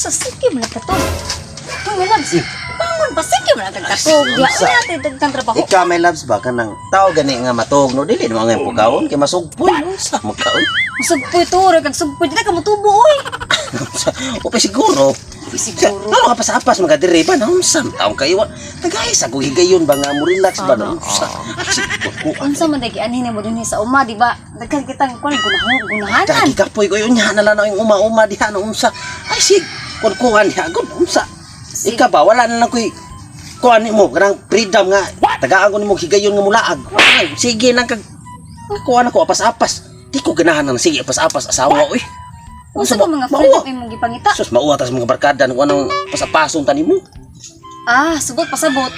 Sa sige man ka to. Uy, my loves. Bangon pa sige man ka katog. Diya Unsa? wala tay dagkang trabaho. Ikaw, my loves ba kanang tao gani nga matog no dili naman ngayon pugawon kay masugpoy no sa magkaon. Sugpoy to, ra kag sugpoy dili ka motubo oy. Upa siguro. Uy, siguro. Ano ka pa sa apas mga dire ba na unsa taong kayo tagay sa kog higayon ba nga mo relax ba no unsa. Siguro ko. Unsa man dagi anhin mo dinhi sa uma, di ba? Daghan kitang kuan gunahon, gunahanan. Dagi kapoy ko yun niya na lang yung uma-uma diha no unsa. Ay sig kun kuan diha gud unsa. Ika ba wala na lang koy kuan nimo kanang freedom nga tagaan ko nimo higayon nga mulaag. Wala, sige lang kag kuan ako apas-apas. Di ko ganahan nang sige apas-apas asawa oy. Unsa ba mga mauwa. freedom imong gipangita? Sus mauwa tas mga barkada kung anong pasapasong tanimo. Ah, subot pasabot.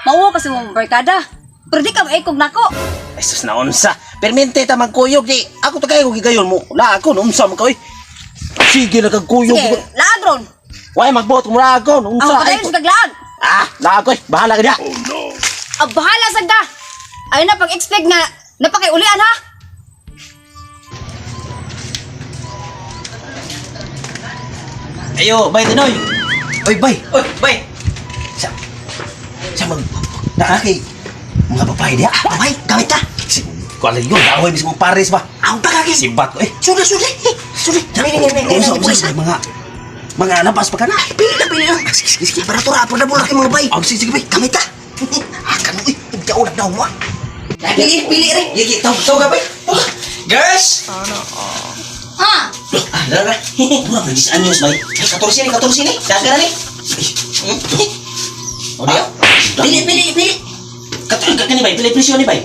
Mauwa kasi mong barkada. Pero di ka maikog nako. Ay sus na unsa. Permente ta magkuyog di. Ako tagay ko higayon mo. Laag ko no unsa man ka oy. Sige lang kag kuyog. Sige, laag ron. Way magbuot mo laag ko no Ang unsa. Ay, padayon sa kaglaag. ah, laag ko. Bahala ka diha. Ah, bahala sad ka. Ayaw na pag-expect nga napakaiulian ha. Ayo, bay Tinoy. Oy, bay. Oy, bay. Sa sa mag nakakay mga babae diha. Ah, Bay, gamit ka. Si kuan yun, daway mismo Paris ba. Aw, bagagi. Sibat ko eh. Suli, suli. Suli. Dali, dali, dali, Unsa dali, unsa mga mga labas pa ka na. Pili na, pili na. Sige, sige, sige. Para to rapor na bulak yung mga bay. Oh, sige, sige, bay. Gamit ka. Ah, kanu, uy. Nagkaulap na huwa. Pili, pili, re. Yigi, tawag, tawag ka, bay. Girls! Ha? Ah, dara, dara. Murag na 10 anyos, bay. 14 ni, 14 ni. Daga na ni. O, diyo? Pili, pili, pili. Katulog ka kani, bay. Pili presyo ni, bay.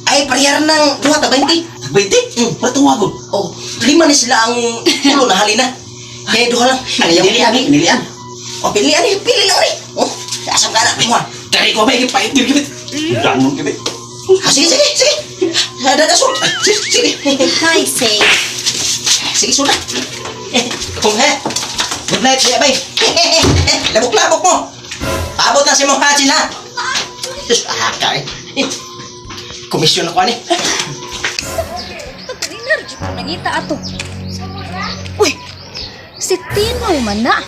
Ay, parehar ng duha ta 20. 20? Patuwa ko. Oh, lima ni sila ang tulo na halina. Kaya duha lang. Ayaw. Nilian, eh, nilian. Oh, pili ani, pili lang ni. Oh, asam ka na. Mua. Dari ko, bay. Pait, gibit, gibit. Ganun, gibit. Ah, sige, sige, sige. Daga sul. Sige, sige. Hi, say. Sige, sudah. Kung he. Good night, siya, bay. Labok-labok mo. Paabot na si mong hachin, ha? Diyos, ah, kay. Komisyon ako, ani. Ito, dinner. Ko nangita ato. Uy, si Tinoy man na.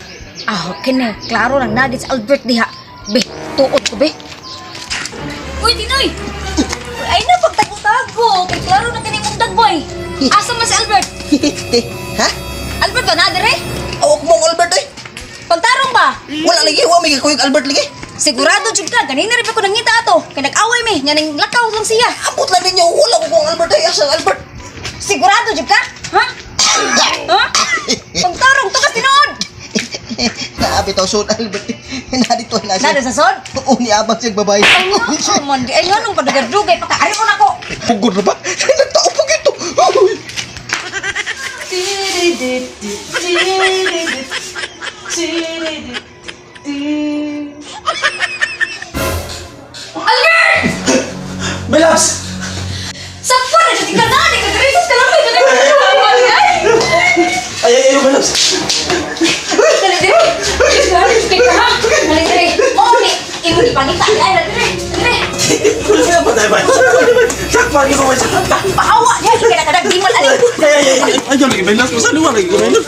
Ah, okay na. Klaro nang nagit si Albert diha. Be, tuod ko, be. Uy, Tinoy! Uy, ay na, pagtago-tago. Kay klaro na kini mong dagboy. Asa man si Albert? Ha? Albert ba na, dire? Awak mong Albert, eh. Pagtarong ba? Wala lagi, wa may kuyog Albert lagi. Sigurado jud ka, ganina rin pa ko nangita ato. Kay nag-away mi, nya ning lakaw lang siya. Ambot lang ninyo, wala ko kong Albert, eh. Asa ang Albert? Sigurado jud ka? Ha? Ha? Pagtarong tukas tinuod. Naabi taw son Albert. Narito na Nada sa sod? Oo, niabang siyang babae. Ay, nga man, di ay nga nung padugay-dugay pa ka. Ari mo na ko. Pugod na ba? Nagtao pa gito. Uy. Albert! My loves! Sakpo na jud ka na, di ka grisos ka lang ka na. Ay, ay, ay, my loves. Dali diri. Dali ka ha. Dali diri. Mo ni imo ni pangita ay na diri. Diri. Wala pa tayo, bay. Sakpan, yun, bay. Sakpan. Pahawa diha kay nakadag dimal ani. Ay, ay, ay, ay, ay, ay, my loves. Masaluwa lagi ko, my loves.